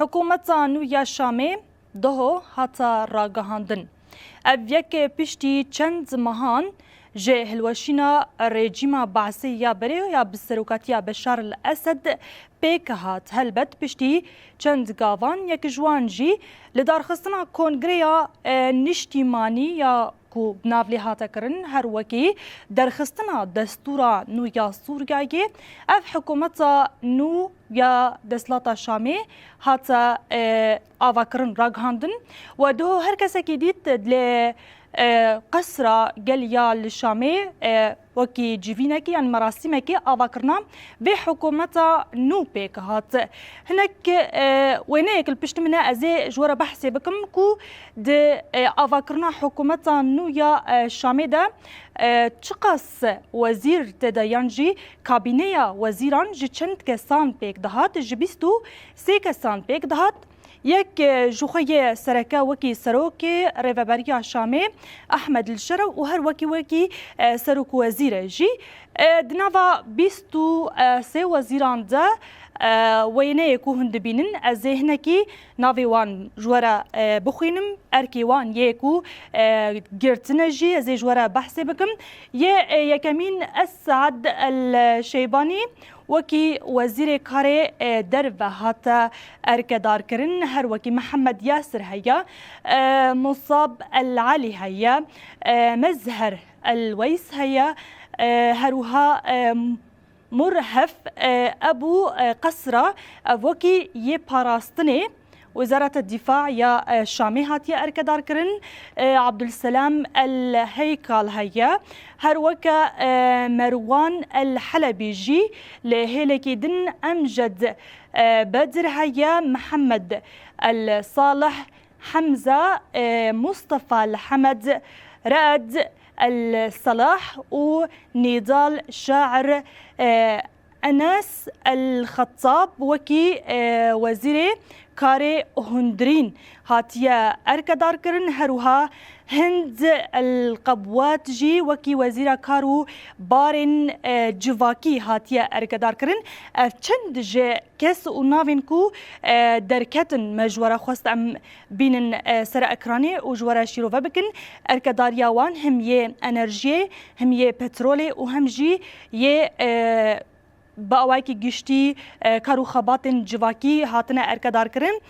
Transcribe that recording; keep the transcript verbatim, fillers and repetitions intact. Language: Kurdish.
Hikûmeta nû ya Şamê doho hate ragihandin. Ev yek piştî çend mehan ji hilweşîna rejîma Baasê ya berê ya bi serokatiya Beşar el Esed pêk hat. Helbet piştî çend gavan yek ji wan jî li darxistina Kongreya, e, Niştîmanî ya ku bi nav lê hate kirin, her wekî derxistina destûra nû ya Sûriyeyê, ev hikûmeta nû ya desthilata Şamê hate, e, avakirin, ragihandin. We doho her kesekî dît li, e, qesra gel ya li Şamê, e, wekî civînekî yan merasîmekî avakirina vê hikûmeta nû pêk hat. Hinek, e, wêneyek li pişt min e, ez ê ji we re behsê bikim ku di, e, avakirina hikûmeta nû ya, e, Şamê de, e, çiqas wezîr tê de yan jî kabîneya wezîran ji çend kesan pêk dihat, ji bîst û sê kesan pêk dihat. Yek, e, ji xwe yê sereke wekî serokê Rêveberiya Şamê Ehmed Lişerew û her wekî wekî, e, serok wezîre jî. E, di nava bîst û sê wezîran de, e, wêneyê ku hûn dibînin, ez ê hinekî navê wan ji we re, e, bixwînim. Erkê wan yê ku, e, girtine jî ez ê ji we re behsê bikim. Yê, e, yekemîn Esad El Şeybanî wekî wezîrê karê, e, derve hate erkedarkirin. Her wekî Mihemed Yasir heye, e, Musab El Elî heye, e, Mezher El Weys heye, e, her wiha, e, Murhef, e, Ebû, e, Qesra, ev wekî yê parastinê Wezareta Dîfa ya, e, Şamê hatiye erkedarkirin. E, Abdulselam El Heykal heye. Her weke, e, Merwan El Helebî jî li hêlekî din Emjed, e, Bedir heye, Mihemed El Salih, Hemza, e, Mustafa El Hemed, Re'ed El Salah û Nîdal Şair, e, Enes El Xettab wekî, e, wezîrê karê hundirîn hatiye erkedarkirin. Her wiha Hind El Qebwat jî wekî wezîra kar û barên, e, civakî hatiye erkedarkirin. Ev çend ji kes û navên ku, e, derketin me ji we re xwest em bînin, e, ser ekranê û ji we re şîrove bikin. Erkedariya wan him yê enerjiyê, him yê petrolê û hem jî yê, e, bi awayekî giştî, e, kar û xebatên civakî hatine erkedarkirin.